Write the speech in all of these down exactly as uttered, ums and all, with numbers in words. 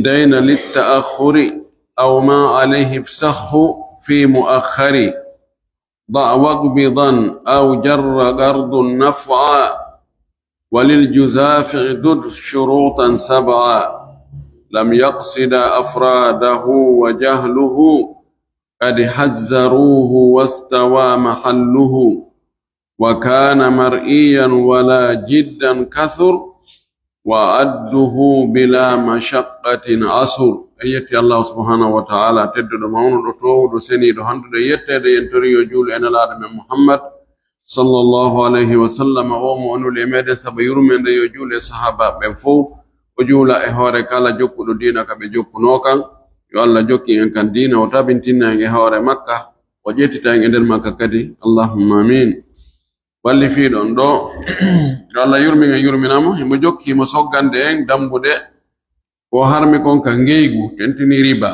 الدين للتأخر أو ما عليه افسخه في مؤخر. ضع واقبضا أو جر قرض نفعا، وللجزافع ذر شروطا سبعا، لم يقصد أفراده وجهله، قد حذروه واستوى محله، وكان مرئيا ولا جدا كثر، وعده بلا مشقة عسر. En yetti Allahu subhanahu wa ta'ala, tedduɗo, mawnuɗo, toowuɗo, seniiɗo, handuɗo e yetteede, en tori yo juulu e Nelaaɗo men Muhammad sallallahu alayhi wa sallam, o mo o nuli e meɗen saabe yurmeende, yo juulu e sahaabaaɓe ɓen fow, o juula e hoore kala jokkuɗo diina ka ɓe jokkunoo kan. Yo Allah jokkin en kan diina, o tabintinna en e hoore makka, o ƴettita en e nder makka kadi. Allahumma amin. Wallifiiɗo on ɗo, yo Allah yurmin en, yurmina mo, himo jokki, himo soggande en dambuɗe ko harmi kon ka ngeygu, tentini riba.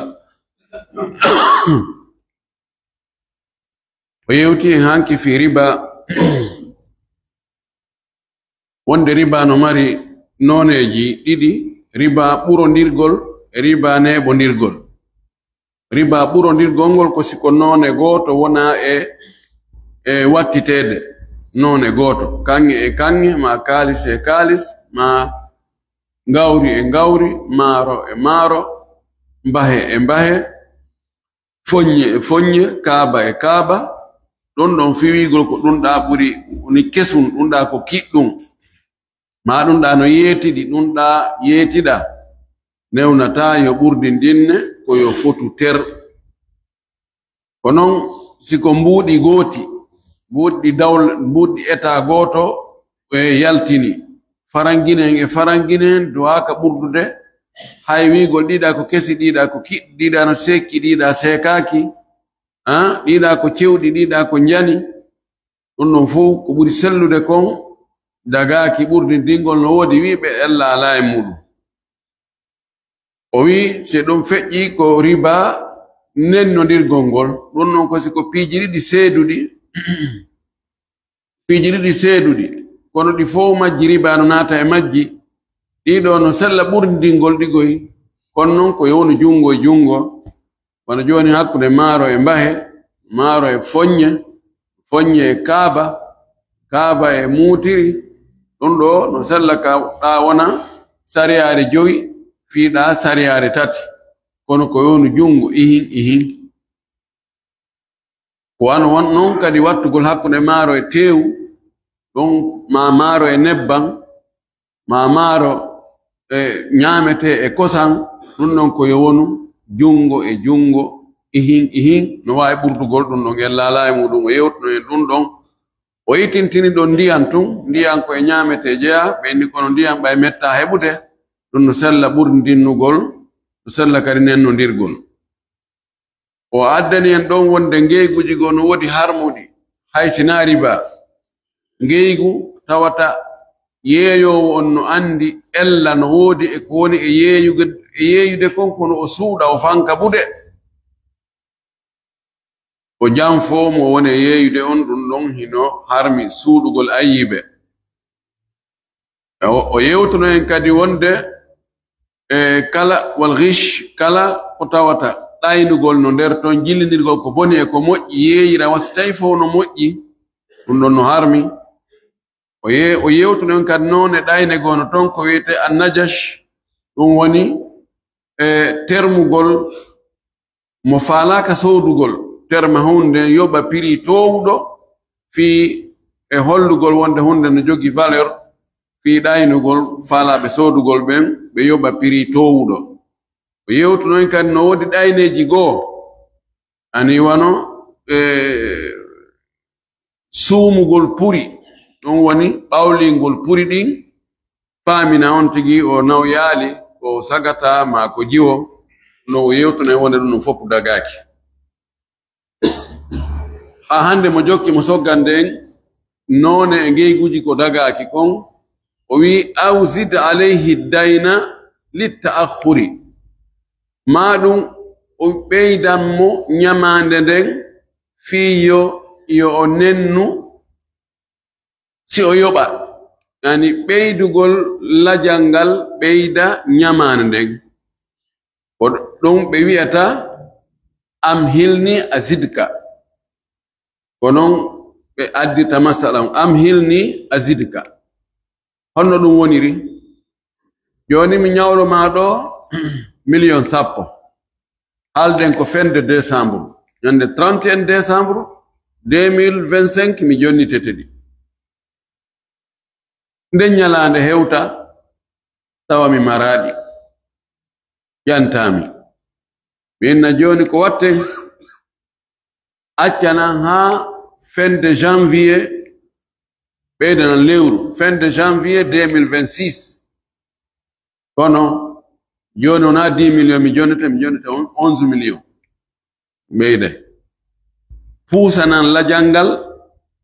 O yewti en hanki fii riba. Wonde riba no mari nooneeji ɗiɗi, riba ɓurondirgol e riba neeɓondirgol. Riba ɓurondirgol ngol ko si ko noone gooto wona e, e wattiteede, noone gooto, kaŋŋe e kaŋŋe, ma kaalis e kaalis, ma ngawri e ngawri, maaro e maaro, mbahe e mbahe, foññe e foññe, kaaba e kaaba. Ɗon ɗon fiwigol ko ɗun ɗa ɓuri, woni kesun, ɗun ɗa ko kiɗɗun. Ma ɗun ɗa no yeetidi, ɗun ɗa yeetida, newnataa yo ɓurdi ndin ne, ko yo fotu ter. Ko non, si ko mbuuɗi gooti, mbuuɗi dawla, mbuuɗi etaa gooto, e yaltini, faranginen e faranginen duwaaka ɓurdude, hay wiigol ɗiɗa ko kesi, ɗiɗa ko kiɗɗi, ɗiɗa no seekki, ɗiɗa seekaaki, ah, ɗiɗa ko cewɗi, ɗiɗa ko njani. Ɗun ɗon fow ko ɓuri sellude kon dagaaki ɓurdindingol, no woodi wiiɓe ella alaa e muɗum. O wi'i, si ɗum feƴƴi ko riba nennondirgol ngol, ɗun non ko si ko piiji ɗiɗi seeduɗi, piiji ɗiɗi seeduɗi, kono ɗi fow majji riba no naata e majji, ɗiɗo no sella ɓurdingol ɗi goy, kono non ko yownu junngo e junngo, wano jooni hakkunde maaro e mbahe, maaro e foññe, foññe e kaaba, kaaba e muutiri, ɗun ɗo no sella ka ɗa wona sariyaare jowi, fii ɗa sariyaare tati, kono ko yownu junngo, ihin, ihin. Ko wano won non kadi wattugol hakkunde maaro e teewu, ɗon ma maaro e nebban, ma maaro e ñaametee e kosan, ɗun ɗon ko yo wonu junngo e junngo, ihin, ihin, no waawi ɓurdugol ɗun ɗon, en laalaa e muɗum, o yewtuno en ɗun ɗon. O itintini ɗon ndiyan tun, ndiyan ko e ñaametee jeyaa, ɓe inni kono ndiyan ɓay mettaa heɓude, ɗun no sella ɓurdinnugol, no sella kadi nennondirgol. O addani en ɗon wonde ngeyguuji goo no woodi harmuɗi, hay si naa riba. Ngeygu tawata yeeyoowo on no anndi ella no woodi e ko woni e yeeyude, e yeeyude kon, kono o suuɗa, o fanka buɗe. O janfoo mo woni e yeeyude on, ɗun ɗon hino harmi suuɗugol ayyibe. O, o yewtuno en kadi wonde, e, kala, wal ghish, kala ko tawata ɗaynugol no nder ton, jillindirgol ko boni e ko moƴƴi, yeeyira wa si tawi fow no moƴƴi, ɗun ɗon no harmi. O ye-, o yewtuno en kadi noone ɗayne goo no ton ko wi'etee annajash, ɗun woni, e, termugol mo faalaaka soodugol, terma huunde nden yoɓa prix toowuɗo fii e hollugol wonde huunde no jogii valeur, fii ɗaynugol faalaaɓe soodugol ɓen, ɓe yoɓa prix toowuɗo. O yewtuno en kadi no woodi ɗayneeji goo, ani wano, e, suumugol puri, ɗun woni ɓawlingol puri ɗin, faamina on tigi o nawyaali, ko sagata maa ko jiwo, no o yewtuno en wonde ɗun ɗon fow dagaaki. Haa hande mo jokki mo soggande en noone e ngeyguuji ko dagaaki kon, o wi'i, "Aw zid alayhi dayna lit ta'akhkhuri." Maa ɗun o ɓeydan mo ñamaande nden fii yo, yo o nennu si o yoɓa, yani ɓeydugol lajal ngal ɓeyda ñamaande nden. Ko ɗum ɓe wi'ata, "Amhilni azidka." Ko noon ɓe addirta masalan, "Amhilni azidka." Honno ɗum woniri? Jooni mi ñawlo maa ɗo miliyon sappo. Haalden ko fin de décembre. Ñande trente et un décembre deux mille vingt-cinq, mi jonnitete ɗi. Nden ñalaande hewta, tawa mi maraaɗi. Ƴantaami. Mi inna jooni ko watten? Accanan haa fin de janvier, ɓeydanan lewru, fin de janvier deux mille vingt-six. Kono jooni wonaa dix millions mi jonnete, mi jonnete on onze millions. Ɓeyde. Puusanan lajal ngal,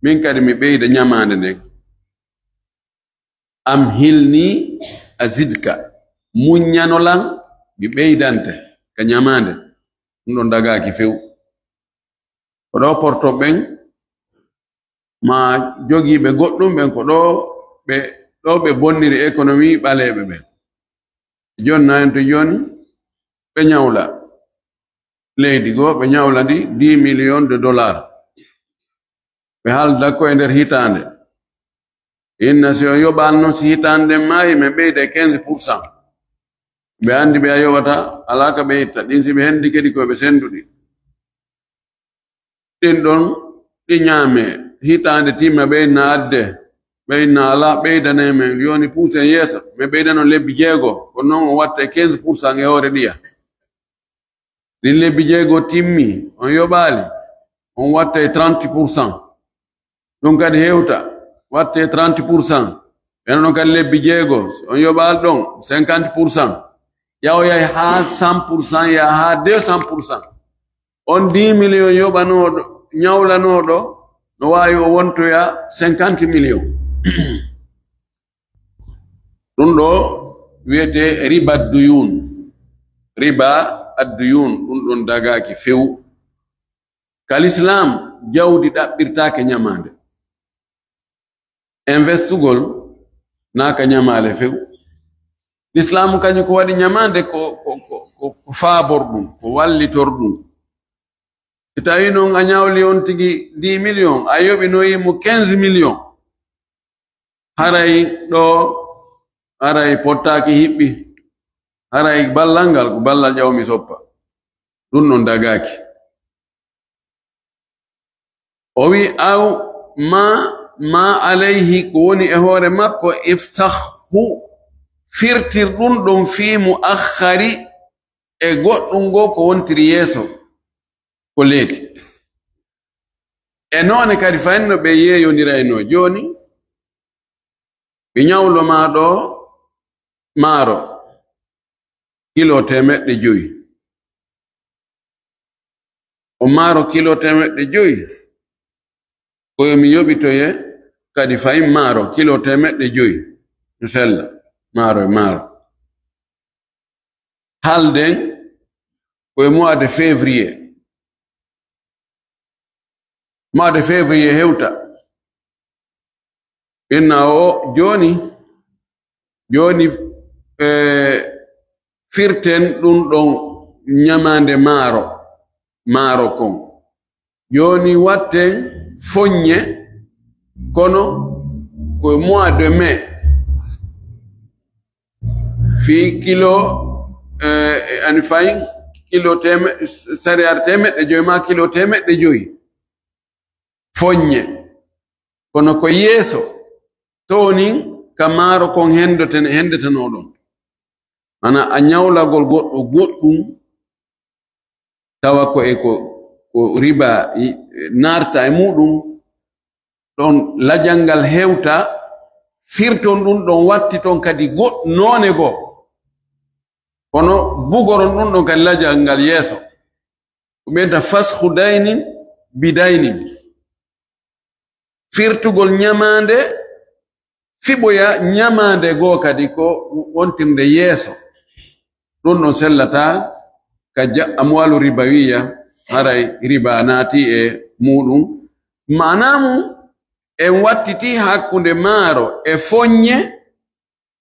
min kadi mi ɓeyda ñamaande nden. "Amhilni azidka." Muññano lan, mi ɓeydante ka ñamaande. Ɗum ɗon dagaaki few. Ko ɗo porto ɓen, maa jogiiɓe goɗɗum ɓen, ko ɗo ɓe, ɗo ɓe bonniri économie ɓaleeɓe ɓen. Jonnaa en to jooni, ɓe ñawla leydi goo, ɓe ñawla ndi dix millions de dollars. Ɓe haalda ko e nder hitaande. Inna si on yoɓaali noon, si hitaande nden maayi, men ɓeyda quinze pour cent. Ɓe anndi ɓe a yoɓata, alaa ka ɓe itta. Ɗin si ɓe hendi kadi ko ɓe sennduɗi. Ɗin ɗon, ɗi ñaame. Hitaande timma, ɓe inna adde. Ɓe inna alaa, ɓeydanee men. Jooni puusen yeeso. Men ɓeydanon lebbi jeego. Ko noon on watta quinze pour cent e hoore ɗiya. Ɗin lebbi jeego timmi, on yoɓaali, on watta e trente pour cent. Ɗum kadi hewta, watta e trente pour cent. Ɓen ɗon kadi lebbi jeego, on yoɓaali ɗon cinquante pour cent. Yahoyay haa cent pour cent, yaha haa deux cent pour cent. On dix millions yoɓanooɗo, ñawlanooɗo, no waawi o wontoya cinquante millions. Ɗum ɗo wiyetee riba duyun. Riba adduyun, ɗum ɗon dagaaki few. Ka Lislaam, jawdi ɗaɓɓirtaake ñamaande. Investugol naa ka ñamaale few. Lislaam kañum ko waɗi ñamaande ko, ko, ko, ko, ko faabor ɗum, ko wallitor ɗum. Si tawii noon a ñawli on tigi dix millions, a yoɓinoyi mo quinze millions, haray ɗo, haray pottaaki hiɓɓi, haray ballal ngal ko ballal ƴawmi soppa. Ɗum ɗon dagaaki. O wi, "Aw ma, ma alayhi, ko woni e hoore makko, ifsahhu, firtir ɗum ɗon fii mu akhari, e goɗɗum goo ko wontiri yeeso, ko leeti." E noone kadi fayin no ɓe yeeyondirayno. Jooni, mi ñawlo maa ɗo maaro kilo teemeɗɗe jowi. O maaro kilo teemeɗɗe jowi, ko yo mi yoɓitoye kadi fayin maaro kilo teemeɗɗe jowi. No sella, maaro e maaro. Haalden ko e mois de février. Mois de février hewta. Inna o jooni, jooni, eh, firten ɗum ɗon ñamaande maaro, maaro kon. Jooni watten foññe, kono ko mois de mai. Fii kilo, eh, ani fayin kilo teme-, sariyaare teemeɗɗe jowi maa kilo teemeɗɗe jowi. Foññe. Kono ko yeeso, toonin ka maaro kon hendoten-, hendetenoo ɗon. Ana a ñawlagol goɗɗo goɗɗum, tawa ko e ko, ko riba i-, naarta e muɗum, ɗon lajal ngal hewta, firton ɗum ɗon, wattiton kadi goɗ-, noone goo. Kono bugoron ɗum ɗon kadi lajal ngal yeeso. Ko ɓeyta fasxu daynin bi daynin. Firtugol ñamaande, fiɓoya ñamaande goo kadi ko wontirnde yeeso. Ɗum ɗon sellataa ka ja-, amwaalu ribawiya, haray riba naati e muuɗum. Maanaa mum, en wattitii hakkunde maaro e foññe,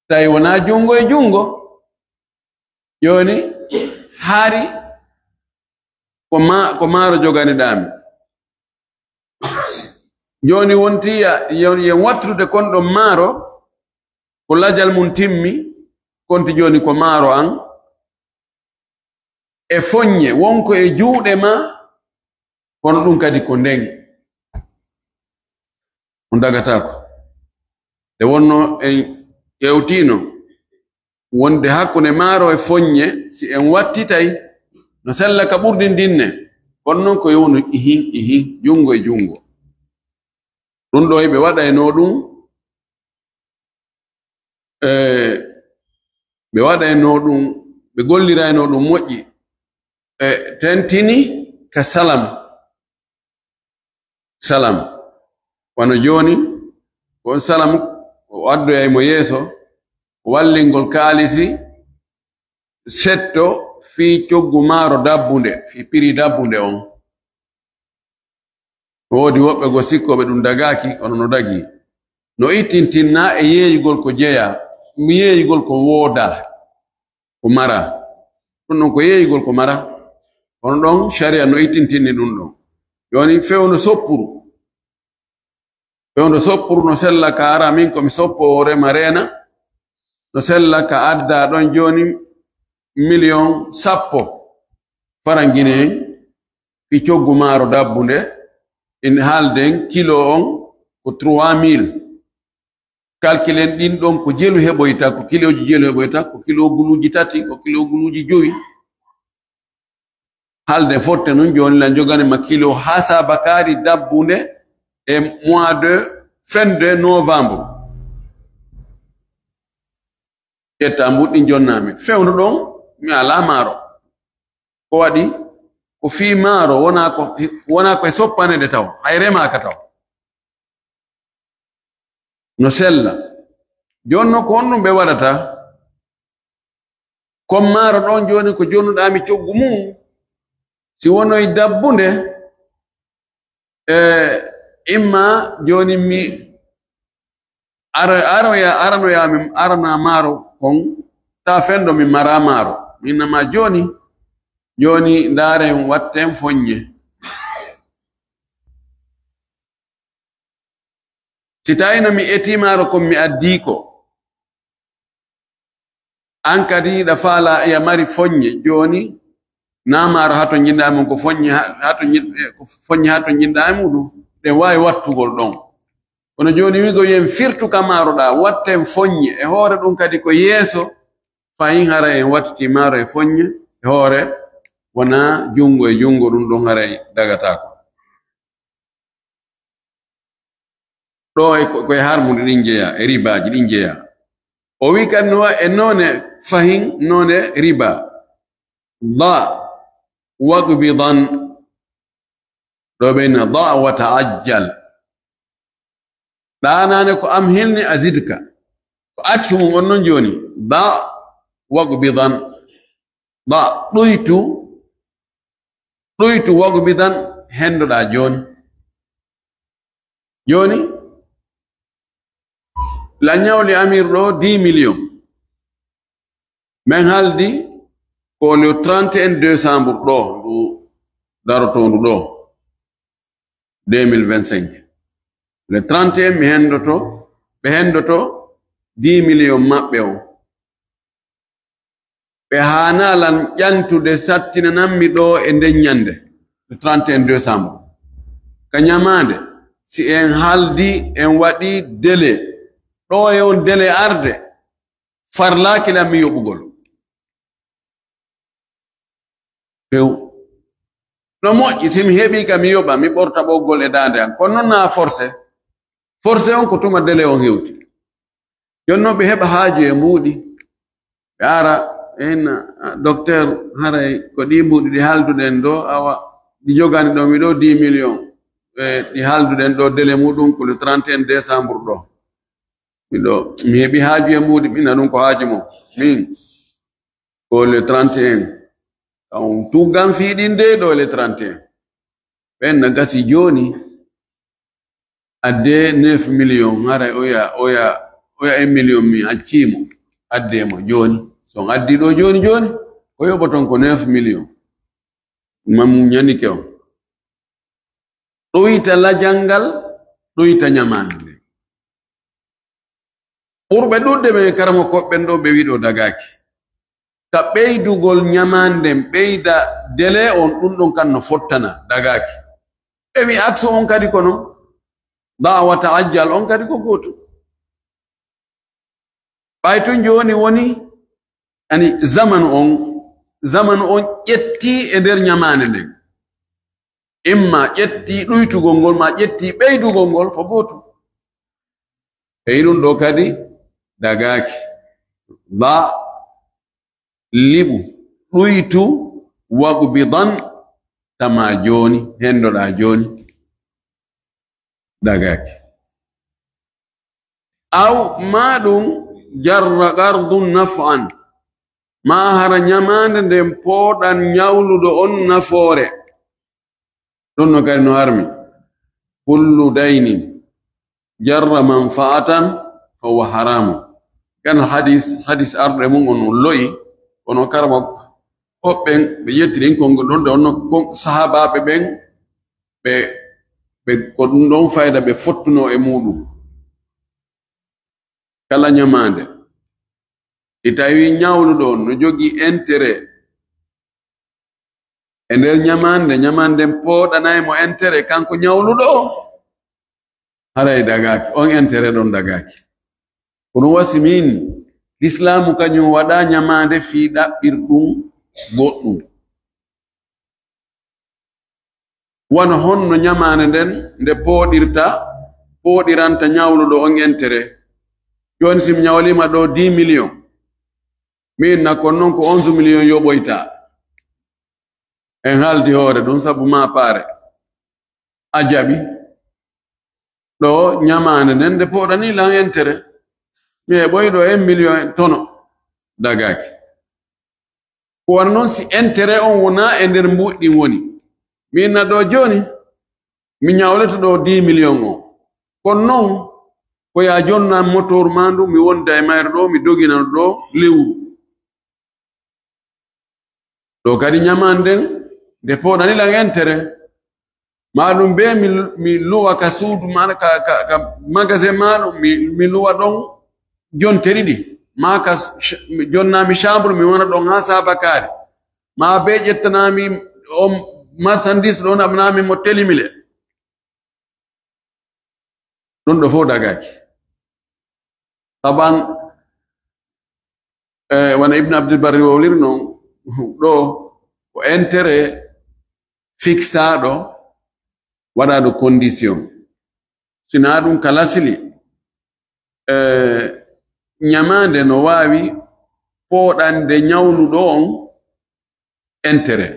tawi wonaa junngo e junngo. Jooni, Hari ko ma-, ko maaro joganiɗaami. Jooni wonti ya-, yo, yo wattude kon ɗon maaro, ko lajal mum timmi, konti jooni ko maaro an. E foññe, wonko e juuɗe ma, kono ɗum kadi ko nden. On dagataako. Nde wonno en ƴeewtiino wonde hakkunde maaro e foññe, si en wattitay, no sella ka ɓurdi ndinne, kono noon ko yowno ihin, ihin, junngo e junngo. Ɗum ɗo ɓe waɗayno ɗum, e, ɓe waɗayno ɗum, ɓe gollirayno ɗum moƴƴi. E, tentini ka salam. Salam. Wano jooni, ko on salam o addoyay mo yeeso, wallingol kaalisi setto fii coggu maaro dabbunde, fii piri dabbunde on. Woodi woɓɓe go sikkooɓe ɗum dagaaki, kono no dagii. No ittintinna e yeeyugol ko jeyaa, ɗum yeeyugol ko woodaa, ko maraa. Ɗum ɗon ko yeeyugol ko maraa. Kono ɗon, sharia no ittintinni ɗum ɗon. Jooni, fewndo soppuru. Fewndo soppuru no sella ka ara, min ko mi soppo o rema reena. No sella ka adda ɗon jooni miliyon sappo farangineen. Fi coggu maaro dabbunde, in haalden kilo on ko trois mille. Calculen ɗin ɗon ko jelu heɓoyta, ko kiloji jelu heɓoyta, ko kilo guluuji tati, ko kilo guluuji jowi. Haalde fotte nun jooni la jogani ma kilo haa sabakaari dabbunde e mois de fin de novembre. Ƴetta mbuɗɗin jonnaami. Fewndo ɗon mi alaa maaro. Ko waɗi? Ko fii maaro wonaa ko, wonaa ko e soppanede taw, hay remaaka taw. No sella. Jooni non ko honɗum ɓe waɗata? Kon maaro ɗon jooni ko jonnuɗaa mi coggu mum. Si wonoy dabbunde, e, imma jooni mi ara-, aroya-, aranoya mi arana maaro kon, ta fendo mi mara maaro. Mi innama jooni, jooni ndaaren watten foññe. Si tawi no mi eti maaro kon mi addi ko, an kadi hiɗa faala ya mari foññe, jooni na maaro hato jinɗa mum ko foññe ha-, hato jin-, eh, ko foññe hato jinɗa e muɗum, ɗen waawi wattugol ɗon. Kono jooni wigo yen firtu ka maaro ɗa, watten foññe, e hoore ɗum kadi ko yeeso, fayin hara en wattiti maaro e foññe, e hoore wona junngo e junngo, ɗum ɗon haray dagataako. Ɗo e ko, ko e harmude ɗin jeyaa, e ribaaji ɗin jeyaa. O wi kadi no e noone fahin, noone riba. Da waqbidan. Ɗo ɓe na da wa ta'ajjal. Ɗaanaane ko am hilni a zidka. Ko aksu mum on non jooni. Da waqbidan. Da ɗuytu. Ɗuytu waqbidan, hendoɗaa jooni. Jooni, la ñawli Amir ɗo dix millions. Men haldi ko le trente et un décembre ɗo, ndu darotoondu ɗo, deux mille vingt-cinq. Le trente et un mi hendoto, ɓe hendoto dix millions maɓɓe on. Ɓe haanaa lan ƴantude sattinanammi ɗo e nden ñande, le trente et un décembre. Ka ñamaande, si en haaldi, en waɗi délai, ɗo e on délai arde, farlaaki lan mi yoɓugol. Few. No moƴƴi, si mi heɓii ka mi yoɓa, mi ɓorta ɓoggol e daande an. Kono non naa forcé. Forcé on ko tuma délai on hewti. Jooni non ɓe heɓa haaju e mbuuɗi. Ɓe ara, en, ah, docteur, haray ko ɗi mbuuɗi ɗi haalduɗen ɗo, awa, ɗi jogani ɗo mi ɗo dix millions. E ɗi haalduɗen ɗo, délai muɗum ko le trente et un décembre ɗo. Miɗo, mi heɓi haaju e mbuuɗi, ɓina ɗum ko haaju mo. Min, ko le trente et un. Taw tuggan fii ɗin de ɗo le trente et un. Ɓen na gasi jooni. Adde neuf millions, haray oya, oya, oya un million mi accii mo. Adde mo jooni. So on addi ɗo jooni jooni, ko yoɓoton ko neuf millions. Ma muñanike on. Ɗoyta lajal ngal, ɗoyta ñamaande nden. Ɓurɓe ɗuuɗde ɓen e karamokooɓe ɓen ɗoo, ɓe wi'i ɗoo dagaaki. Ka ɓeydugol ñamaande nden, ɓeyda délai on, ɗun ɗon kan no fottana, dagaaki. Ɓe wi'i aksu on kadi ko non, da' wa ta'ajjal on kadi ko gootum. Ɓay tun jooni woni, ani zamanu on, zamanu on ƴetti e nder ñamaande nden. Imma ƴetti ɗuytugol ngol, ma ƴetti ɓeydugol ngol, ko gootum. E ɗun ɗoo kadi dagaaki. Ba liɓu, ɗuytu, waqbidan, tama jooni, hendoɗaa jooni. Dagaaki. Aw, maa ɗun jarra qardun naf'an, maa hara ñamaande nden pooɗan ñawluɗo on nafoore. Ɗun no kadi no harmi. Kullu daynin jarra manfa'atan fa huwa haramun. Kan hadis, hadis arɗo e mun on, on lo'i, kono karama hoɓɓen ɓe ƴetti ɗin konngol ɗon, ɗe on no kon-, sahaabaaɓe ɓen, ɓe, ɓe, ko ɗun ɗon fayda ɓe fottunoo e muuɗum. Kala ñamaande, si tawii ñawluɗo on no jogii intérêt e nder ñamaande, ñamaande nden pooɗanay mo intérêt kanko ñawluɗo on, haray dagaaki, on intérêt ɗon dagaaki. Kono wasi min, Lislaamu kañum waɗaa ñamaande fii ɗaɓɓirɗum goɗɗum. Wano honno ñamaande nden nde pooɗirta, pooɗiranta ñawluɗo on intérêt. Jooni si mi ñawliima ɗoo dix millions, mi inna kon non ko onze millions yoɓoyta. En haaldi hoore ɗum sabu maa paare. A jaɓi. Ɗoo ñamaande nden nde pooɗanii lan intérêt. Mi heɓoy ɗoo un million tono. Dagaaki. Ko wano non si intérêt on wonaa e nder mbuuɗi ɗin woni. Mi inna ɗoo jooni, mi ñawlete ɗoo dix millions on. Kono non, ko yaa jonna motoor maa ndu, mi wonda e mayre ɗoo, mi dogina ɗoo lewru. Ɗoo kadi ñamaande nden, nde pooɗani lan intérêt. Maa ɗum bee mi, mi luwa ka suudu maa, ka, ka, ka magasin maa ɗum, mi, mi luwa ɗon jonte ɗiɗi. Maa ka sh-, mi jonnaa mi chambre, mi wona ɗon haa saabakaare. Maa bee ƴettanaa mi on marchandise ɗon, naɓanaa mi mo telimile. Ɗum ɗoo fof dagaaki. Taban, eh, wano Ibn Abdul Barri wowliri non, ɗoo ko intérêt fixaaɗo, waɗaaɗo condition. Sinaa ɗum ka lasli, eh, ñamaande no waawi pooɗande ñawluɗo on intérêt.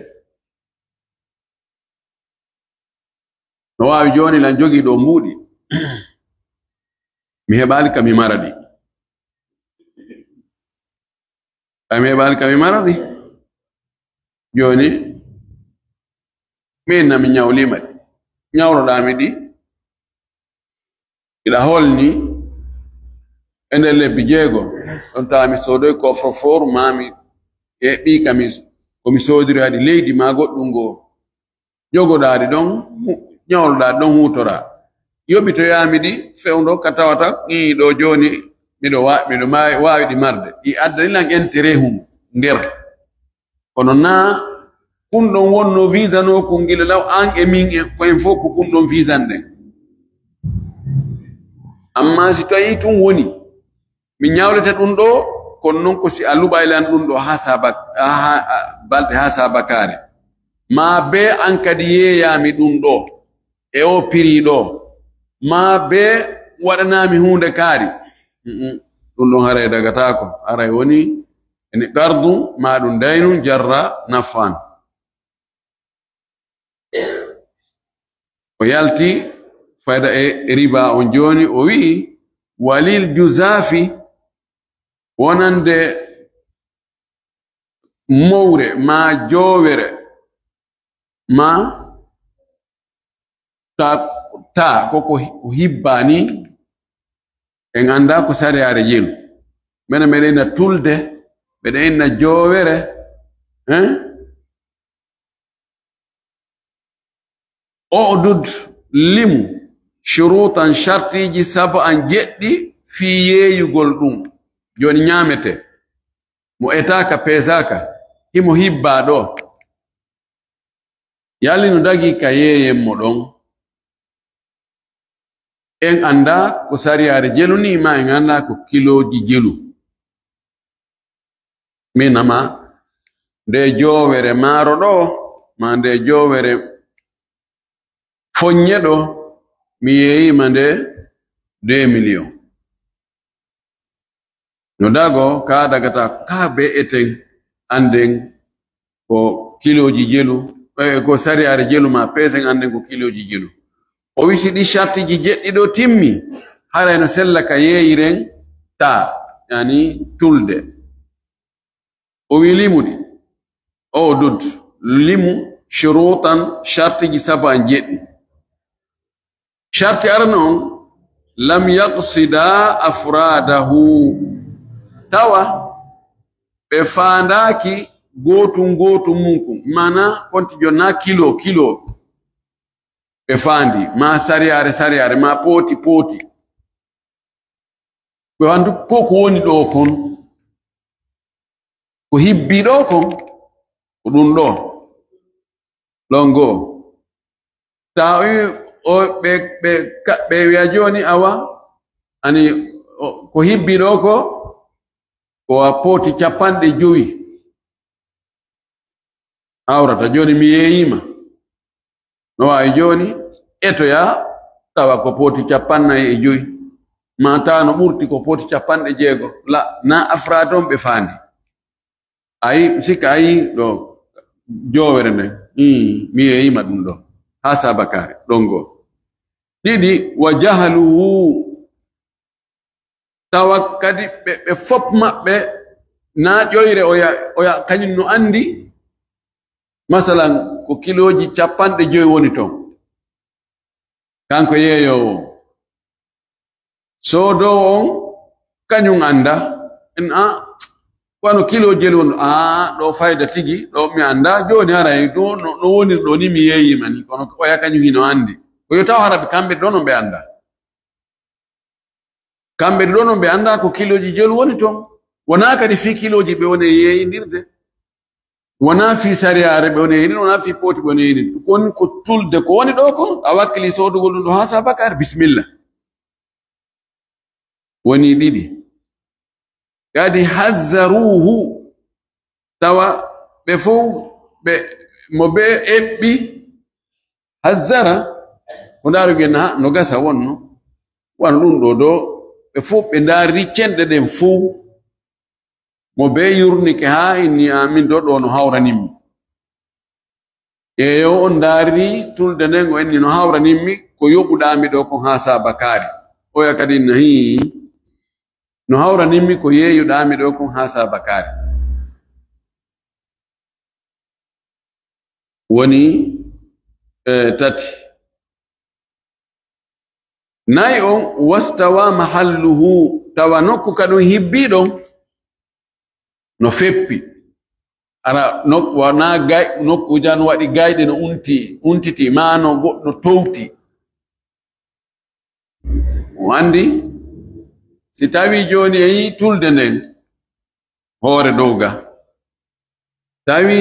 No waawi jooni lan jogii ɗoo mbuuɗi. Mi heɓaali ka mi mara ɗi. Ay, mi heɓaali ka mi mara ɗi. Jooni, min na mi ñawliima ɗi. Ñawloɗaa mi ɗi. Iɗa holni e nder lebbi jeego, ɗon tawa mi soodoy coffre-fort, maa mi eɓɓi ka mi, ko mi soodiri hadi leydi maa goɗɗum goo. Jogoɗaa ɗi ɗon, hu-, ñawloɗaa ɗi ɗon huutoraa. Yoɓitoyaa mi ɗi fewndo ka tawata, ii, ɗoo jooni miɗo wa-, miɗo maawi, waawi ɗi marde. Ɗi addani lan intérêt hum nder. Kono naa kun ɗon wonnoo visanoo kun gila law an e min en, ko en fof ko kun ɗon visan ɗen. Ammaa si tawii tun woni, mi ñawlete ɗum ɗoo, kono non ko si a luɓay lan ɗum ɗoo haa saaba-, haa, haa, balɗe haa saabakaare. Maa bee an kadi yeeyaa mi ɗum ɗoo, e oo pirii ɗoo. Maa bee waɗanaa mi huunde kaari. Mm-mm. Ɗum ɗon haray dagataako. Haray woni ene qardu, maa ɗum daynun jarra naf'an. O yalti fayda e riba on jooni, o wi'i, "Walil juzafi, wonande mowre maa joowere maa ta, ta, ko ko hi-, ko hibbaa nii, en anndaa ko sariyaare yeru. Menen meɗen inna tulde, meɗen inna joowere, Hein? Oɗud, limu, shurutan, shartiiji, sab'an, jeɗɗi, fii yeeyugol ɗum. Jooni ñaamete. Mo etaaka, peesaaka, himo hibbaa ɗo. Yalli no dagii ka yeeyen mo ɗon. En anndaa ko sariyaare jelu nii, maa en anndaa ko kilooji jelu. Min ama nde joowere maaro ɗo, maa nde joowere foññe ɗo, mi yeeyima nde deux millions. No dago, ka dagata, ka be eten, annden ko kilooji jelu, eh, ko sariyaare jelu ma peesen, annden ko kilooji jelu. O wisi ɗi shartiji jeɗɗi ɗo timmi, haray no sella ka yeeyiren ta, yani tulde. O wi limu ɗi. O dud, limu shurutan, shartiji sabu an jeɗɗi. Sharti arano on, lam yaqsida afradahu. Tawa ɓe faandaaki gootum gootum mun kun. Mana konti jonna kilo, kilo. Ɓe faandi, ma sariyaare, sariyaare, ma pooti, pooti. Ɓe wandu ko ko woni ɗo kon. Ko hibbi ɗo kon, ko ɗum ɗo. Ɗon goo. Ta o, o, ɓe, ɓe, ka-, ɓe wiya jooni awa, ani, o, ko hibbi ɗo ko, ko a pooti capanɗe jowi. Hawrata jooni mi yeeyima. No waawi jooni, etoya, tawa ko pooti capannay e jowi. Ma tawa no ɓurti ko pooti capanɗe jeego. La, na afraade on ɓe faandi. Ayi, sikka ayi ɗo joowere nden. Ii, mi yeeyima ɗum ɗo. Haa sabakaare, ɗon goo. Ɗiɗi, wa jahaluhu. Tawa kadi ɓe, ɓe fop maɓɓe, na ƴoyre oya, oya kañum no anndi, masalan, ko kilooji capanɗe jowi woni ton. Kanko yeeyoowo on. Soodoowo on, kañum annda. En, a, wano kilo jelu on, a, ɗo fayda tigi, ɗo mi annda. Jooni haray, ɗo no, no woniri ɗo ni mi yeeyima ni, kono oya kañum hino anndi. Ko yo taw hara ɓe kamɓe ɗo no ɓe annda. Kamɓe ɗo non ɓe anndaa ko kilooji jelu woni ton. Wonaa kadi fii kilooji ɓe woni e yeeyindirde. Wonaa fii sariyaare ɓe woni e yeeyindirde, wonaa fii pooti ɓe woni e yeeyindirde. Ko woni ko tulde ko woni ɗo kon, a wakkili soodugol ɗum ɗo haa sabakaare, bisimilla. Woni ɗiɗi. Kadi hazzaruuhu, tawa ɓe fow ɓe, mo ɓe eɓɓi, hazzara, o ndaari gen, ha, no gasa wonno. Wano ɗum ɗo do, ɓe fow ɓe ndaari cenɗe ɗen fow. Mo ɓe yurnike haa inni, "Amin do, ɗo no hawranimmi." Eeyo, on ndaari tulde nden, o inni, "No hawranimmi ko yoɓuɗaa mi ɗo kon haa sabakaare." Oya kadi inna, "Hii, no hawranimmi ko yeeyuɗaa mi ɗo kon haa sabakaare." Woni, eh, tati. Nayi on, wastawa mahalluhu, tawa nokku ka ɗum hibbi ɗon no feppi. Ara nok-, wana gay-, nokku jan waɗi gayɗe no unti, untiti, maa no goɗɗo towti. O anndi, si tawi jooni e yii tulde nden, hoore dow ga. Tawi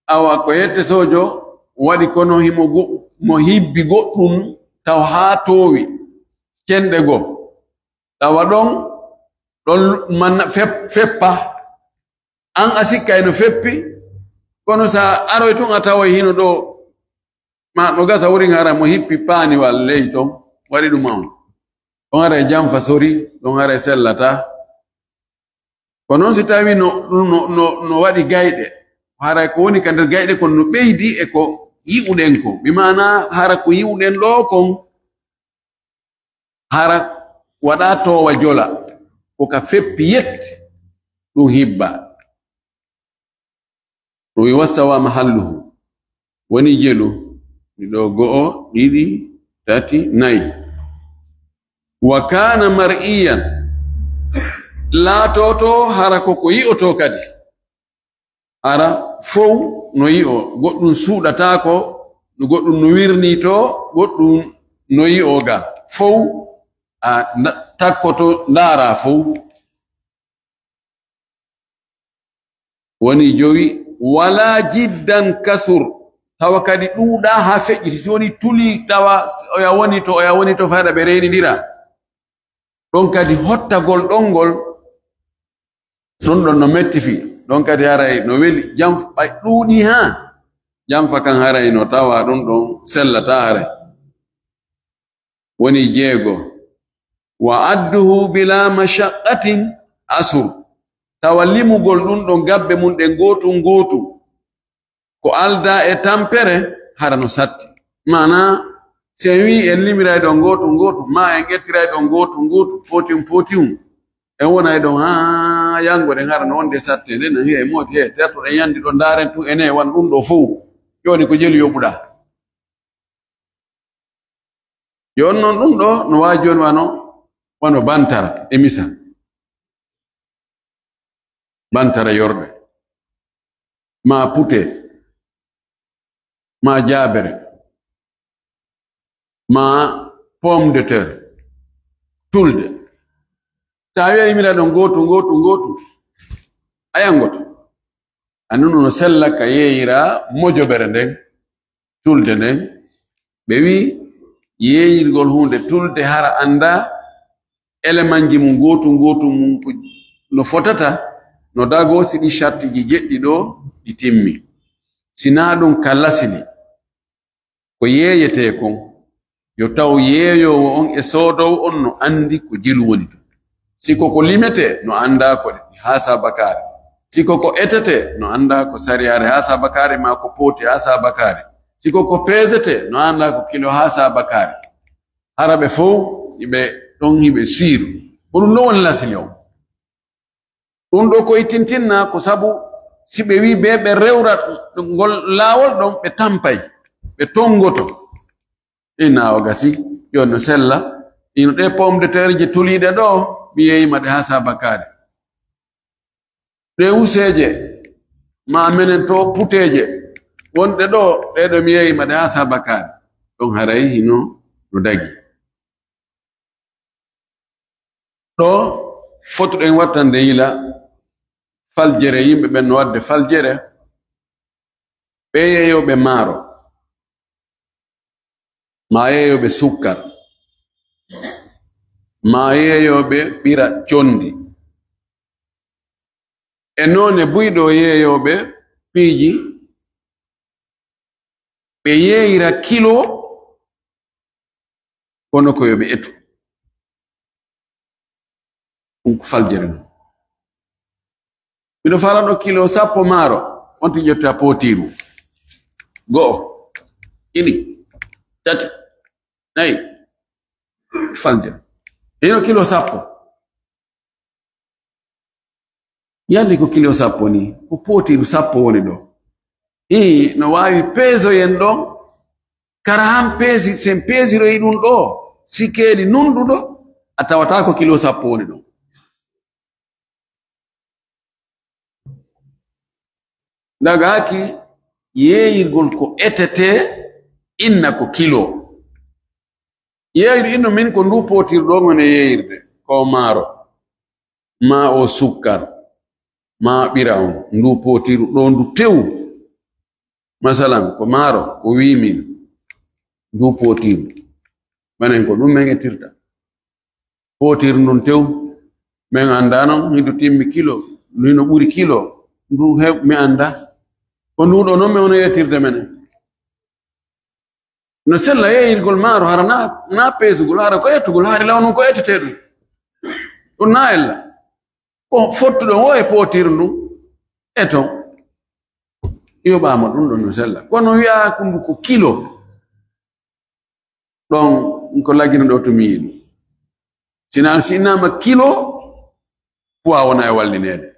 awa ko yette sojo waɗi kono himo go-, mo hibbi goɗɗum taw haa toowi cenɗe go. Tawa ɗon, ɗon manna fep-, feppa. An a sikka eno feppi, kono sa aroy tun a tawoy hino ɗo, ma no gasa wurin hara mo hippi paaniwal ley ton, waɗi ɗum on. Ɗon hara e jamfa sori, ɗon hara e sellata. Ko non si tawi no, no, no, no waɗi gayɗe, hara ko woni ka nder gayɗe kon no ɓeydi e ko yi'uɗen ko. Bi maana hara ko yi'uɗen ɗo kon, hara waɗa toowa jola, ko ka feppi yet, ɗum hibba. Ɗum wi wastawa mahalluhu. Woni jelu, ɗiɗo, go'o, ɗiɗi, tati, nayi. Wa kana mar'iyan. Laatoto hara ko ko yi'oto kadi. Hara fow no yi'o, goɗɗum suuɗataako, goɗɗum no wirnitoo, goɗɗum no yi'o ga. Fow a na-, takkoto, ndaara fow. Woni jowi, wala jiddan kasur, tawa kadi ɗuuɗa haa feƴƴiti. Si woni tuli, tawa oya woni to, oya woni to, fayda ɓe reynindira. Ɗon kadi hottagol ɗon ngol, ɗon ɗon no metti fii. Ɗon kadi haray no weli. Jam ɓay ɗuuɗi haa. Jamfa kan haray no tawa ɗon ɗon sellataa haray. Woni jeego. Wa adduhu bila mashaqqatin asur. Tawa limugol ɗum ɗon gabbe mum ɗen gootum gootum. Ko aldaa e tampere, hara no satti. Maanaa, si en wii en limiray ɗon gootum gootum, maa en ƴettiray ɗon gootum gootum, footiwum footiwum, en wonay ɗon haa yanngo ɗen, hara no wonde satte, nden no heewi mooti, heewi tertoɗen yandi ɗon, ndaaren tun ene wan ɗum ɗo fow. Jooni ko jelu yoɓuɗaa. Jooni non ɗum ɗo no waawi jooni wano, wano bantara e misal. Bantara yorɓe, maa pute, maa jaabere, maa pomme de terre, tulde. Sa wi'a yimira ɗon gootu, gootu, gootu, a yangoto. Annu no sella ka yeeyira mojobere nden, tulde nden. Ɓe wi'i yeeyirgol huunde tulde hara annda elemanji mum gootu, gootu mum ko no fotata, no dago si ɗi shartiji jeɗɗi ɗo ɗi timmi. Si naa ɗum ka lasli, ko yeeyetee kon, yo taw yeeyoowo on e soodoowo on no anndi ko jelu woni ton. Si ko ko limetee, no anndaa ko ɗi haasa bakaare. Si ko ko etetee, no anndaa ko sariyaare haasa bakaare maa ko pooti haasa bakaare. Si ko ko peesetee, no anndaa ko kilo haasa bakaare. Hara ɓe fow, hiɓe ɗon, hiɓe siiru. Ko ɗum ɗon woni lasli on. Ɗum ɗo ko ittintinna ko sabu si ɓe wi'i ɓe, ɓe rewra ngol laawol ɗon, ɓe tampay, ɓe tongoto. Ina o gasi, yo no sella. Ino ɗe pomme de terre je tuliiɗe ɗo, mi yeeyima ɗe haa saabakaare. Ɗe useeje, maa menen to puteeje, wonɗe ɗo, ɗe ɗo mi yeeyima ɗe haa saabakaare. Ɗon haray hino no dagi. Ɗo fotuɗen wattande yila faljere, yimɓe ɓen no waɗde faljere, ɓe yeeyooɓe maaro, maa yeeyooɓe sukkar, maa yeeyooɓe ɓira condi, e noone buyɗo yeeyooɓe piiji, ɓe yeeyira kilo, kono ko yo ɓe etu. Ɗum ko faljere non. Miɗo fala ɗo kilo sappo maaro, on ti ƴetta pootiiru. Go'o, ɗiɗi, tati, nayi, faljere. Hino kilo sappo. Yande ko kilo sappo ni, ko pootiiru sappo woni ɗo. Ii, no waawi peesoyen ɗon, kara han peesi, sen peesiroyi ɗum ɗo, sikeeli nunɗuɗo, a tawata ko kilo sappo woni ɗon. Dagaaki yeeyirgol ko etete, inna ko kilo. Yeeyir inno min ko ndu pootiiru ɗo ngone yeeyirde, ko maaro, maa o sukkar, maa ɓira on, ndu pootiiru ɗo ndu tew. Masalan, ko maaro, ko wii min, ndu pootiiru. Manen ko ɗum men ettirta. Pootiiru ndun tew, men anndaa non, hindu timmi kilo, hino ɓuri kilo, ndu hew, mi anndaa. Ko ndu ɗo non men woni ettirde menen. No sella yeeyirgol maaro, hara na, na peesugol, hara ko etugol, hari law non ko etetee ɗum. Ɗum na ella. Ko fottuɗo o e pootiiru ndun, eton. Yoɓaama ɗum ɗon no sella. Kono wi'aa ko ndu ko kilo. Ɗon ko lagino ɗo to mi yiɗi. Sinaa, si innama kilo, poids wona e wallineede.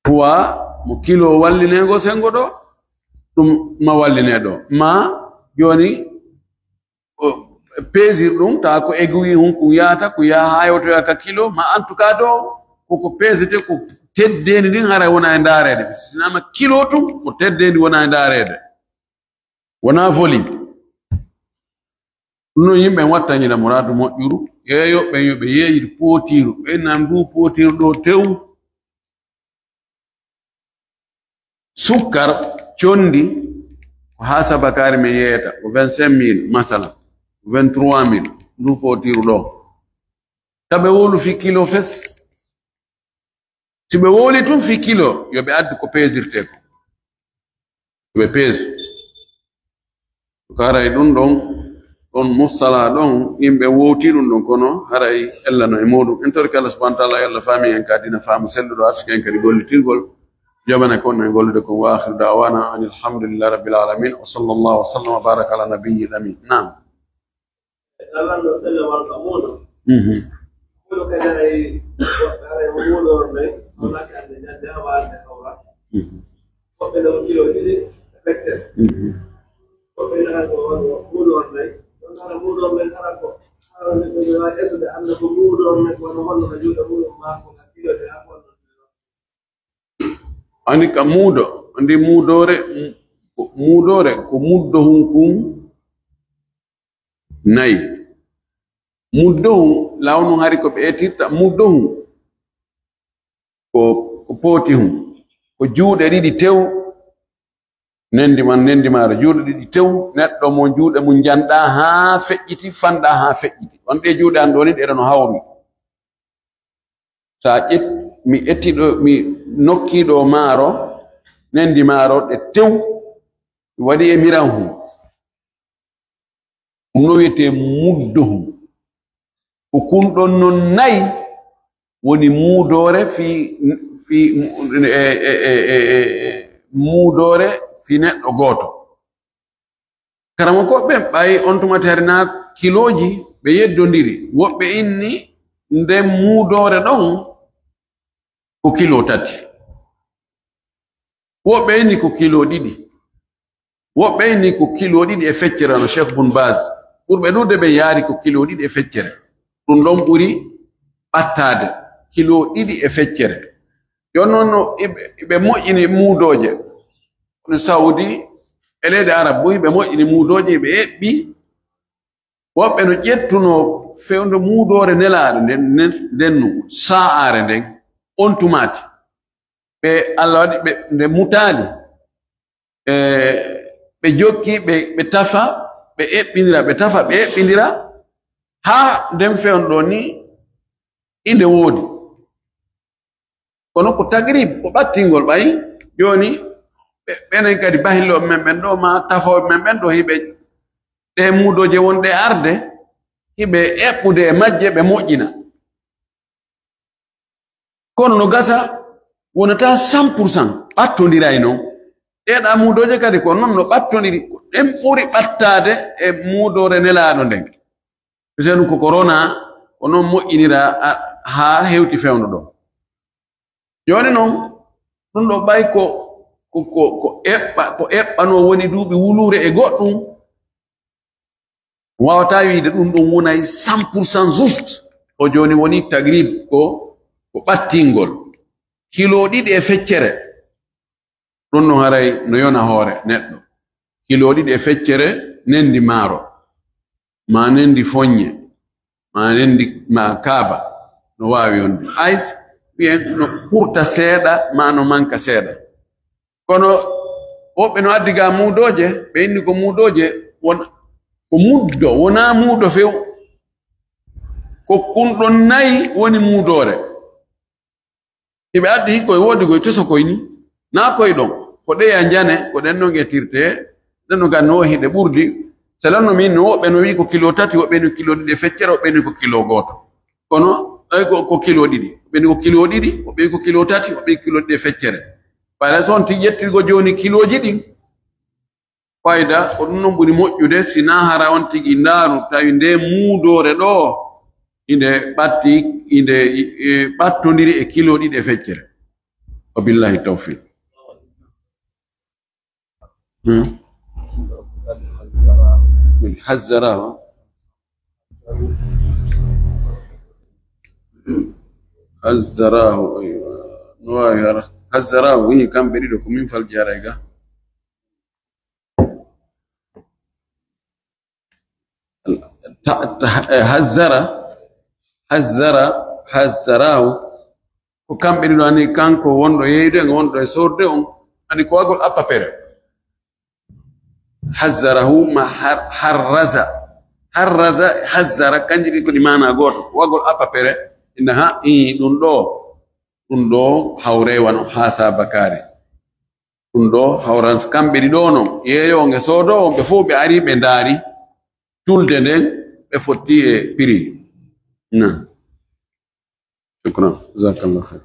Poids mo kilo wallineengo senngo ɗo, ɗum ma wallinee ɗo. Ma jooni, o, peesir ɗum, tawa ko aiguille hun kun yahata, ko yaha haa yewtoya ka kilo, ma en tout cas ɗo, koko peesete ko Teddeendi ndin haray wona e ndaareede. Si naama kilo tun, ko teddeendi wona e ndaareede. Wonaa volume. Ɗum noon yimɓe en watta ñina muraadu moƴƴuru. Yeeyooɓe ɓen yo ɓe yeeƴir pootiiru. Ɓe nan nduu pootiiru ɗoo tew. Sukkar conndi ko haa sabakaari men yeeyata ko vingt-cinq mille, masala, ko vingt-trois mille, nduu pootiiru ɗoo. Taɓe wowlu fii kilo fes. Si ɓe wowli tun fii kilo, yo ɓe addu ko peesirtee ko. Yo ɓe peesu. Ko haray ɗum ɗon, ɗon musala ɗon, yimɓe wowti ɗum ɗon, kono haray ella no e muɗum. En torki Allah subhanahu wa ta'ala, yo Allah faami en ka diina faamu selluɗo, arsike en kadi gollitirgol. Jabana kon en gollude kon. Wa akhiru da'wana anil hamdulillahi rabbil alamin. Wa sallallahu wa sallam wa baraka ala nabiyyil amin. Naam. Alano ɗelle warga muudo. Mhm. Muudo kadi haray, haray o muudo on nayi, o laaki ande ñande hawaande hawra. Mhm. Woɓɓe ɗo kilo ɗiɗi e feccere. Mhm. Woɓɓe ɗo hara ko on muudo on nayi. Ɗon hara muudo on nayi, hara ko, hara ko ɓe waawi ƴettude, annda ko muudo on nayi, kono honno ka juuɗe muuɗum maa ko ka kilo de haa honno. Ani ka muudo, andi muudoore, muudoore ko muddo hun kun nayi. Muddo hun, law nun hari ko ɓe etirta muddo hun. Ko, ko pooti hun. Ko juuɗe ɗiɗi tew, nendi man, nendi maaro, juuɗe ɗiɗi tew, neɗɗo mo juuɗe mun janɗa haa feƴƴiti, fanɗa haa feƴƴiti. On ɗe juuɗe an ɗo ni, ɗe no hawri. Sa ƴet-, mi ettiɗo, mi nokkiɗo maaro, nendi maaro ɗe tew, mi waɗi e miran hun. Ɗum no wiyetee muddo hun. Ko kun ɗon non nayi woni muudoore fii, fii, e, e, muudoore fii neɗɗo gooto. Karamokooɓe ɓen ɓay on tuma tari naa kilooji ɓe yeddondiri. Woɓɓe inni nden muudoore ɗon ko kilo tati. Woɓɓe inni ko kilo ɗiɗi. Woɓɓe inni ko kilo ɗiɗi e feccere, no Cheikh Bun Baz. Ɓurɓe ɗuuɗude ɓen yaari ko kilo ɗiɗi e feccere. Ɗum ɗon ɓuri ɓattaade, kilo ɗiɗi e feccere. Yo non no iɓe, iɓe moƴƴini muudooje. Kono Saudi e leyɗe Arab bo iɓe moƴƴini muudooje, iɓe eɓɓi. Woɓɓe no ƴettunoo fewndo muudoore nelaaɗo nden, nden, nden nu, sa'aare nden, on tumaati. Ɓe, Allah waɗi ɓe, nde mutaali. E, ɓe jokki, ɓe, ɓe tafa, ɓe eɓɓindira, ɓe tafa, ɓe eɓɓindira, haa nden fewndo ɗoo ni inde woodi. Kono ko tagrib, ko ɓattingol ɓay. Jooni, ɓe, ɓenen kadi bahillooɓe men ɓen ɗoo, maa tafooɓe men ɓen ɗoo, hiɓe ɗee muudooje wonɗe arde, hiɓe eɓɓude e majje, ɓe moƴƴina. Kono no gasa, wonataa cent pour cent, ɓattondiray non. Ɗee ɗaa muudooje kadi ko non no ɓattondiri, ko ɗen ɓuri ɓattaade e muudoore nelaaɗo nden. Misal ɗum ko corona, ko non moƴƴinira a, haa hewti fewndo ɗoo. Jooni non, ɗum ɗoo ɓay ko, ko, ko, ko eɓɓa, ko eɓɓanoo woni duuɓi wuluure e goɗɗum. Waawataa wiide ɗum ɗum wonay cent pour cent juste. O jooni woni tagrib ko, ko ɓattingol. Kilo ɗiɗi e feccere. Ɗum ɗum haray no yona hoore neɗɗo. Kilo ɗiɗi e feccere nendi maaro, maa nendi foññe, maa nendi, maa kaaba, no waawi wonde. Ays, wiyen no ɓurta seeɗa, maa no manka seeɗa. Kono woɓɓe no addi ga muudooje, ɓe inni ko muudooje, won, ko muddo, wonaa muudo few. Ko kun ɗon nayi woni muudoore. Hiɓe addi koye woodi koye toso koye ni. Naa koye ɗon. Ko ɗeya njane, ko ɗen non ettirtee. Ɗen non gan no hiɗe ɓurdi. Selon no min no woɓɓe no wi'i ko kilo tati, woɓɓe no kilo ɗiɗi e feccere, woɓɓe no ko kilo gooto. Kono, ay ko, ko kilo ɗiɗi. Woɓɓe no ko kilo ɗiɗi, woɓɓe no ko kilo tati, woɓɓe no kilo ɗiɗi e feccere. Par exemple, so on tigi ƴettirgo jooni kilooji ɗin, fayda, ko ɗum non ɓuri moƴƴude, si naa hara on tigi ndaaru, tawi nde muudoore ɗoo, inde ɓatti, inde, e, ɓattondiri e kilo ɗiɗi e feccere. Wa billahi tawfiq. Hmm. Min hazzarahu. Hazzarahu, aywa. No waawi hara. Hazzara o wi'i kamɓe ɗiɗo ko min fal jaray ga. Ta- ta- eh, hazzara, hazzara, hazzarahu. Ko kamɓe ɗiɗo ani, kanko wonɗo yeyde on, wonɗo e sorde on, ani ko wagol appapere. Hazzarahu ma har- harraza. Harraza, hazzara, kanji ɗi ko ɗi maana gooto. Wagol appapere, ina ha, ii, ɗum ɗo, ɗum ɗo hawre wano ha sabakare. Ɗum ɗo hawran kamɓe ɗiɗo non, yeeyo on e soodo on, ɓe fof ɓe ari, ɓe ndaari julde nden, ɓe fotti e prix. Na. Shukran. Jazakallah khair.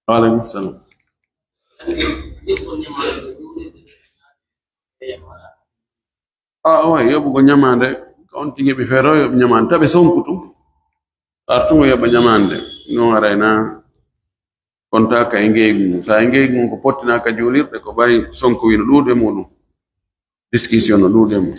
Wa alaikum salam. Ah, oui, yoɓugo ñamaande, ko on tigi ɓe feero yoɓ ñamaande, taɓe sonku tun. Artungo yoɓa ñamaande, non arayna kontaka e ngeygu mum. Sa e ngeygu mum ko pottinaka juulirɗe, ko ɓay sonku wino ɗuuɗe muɗum. Discussion no ɗuuɗe mum.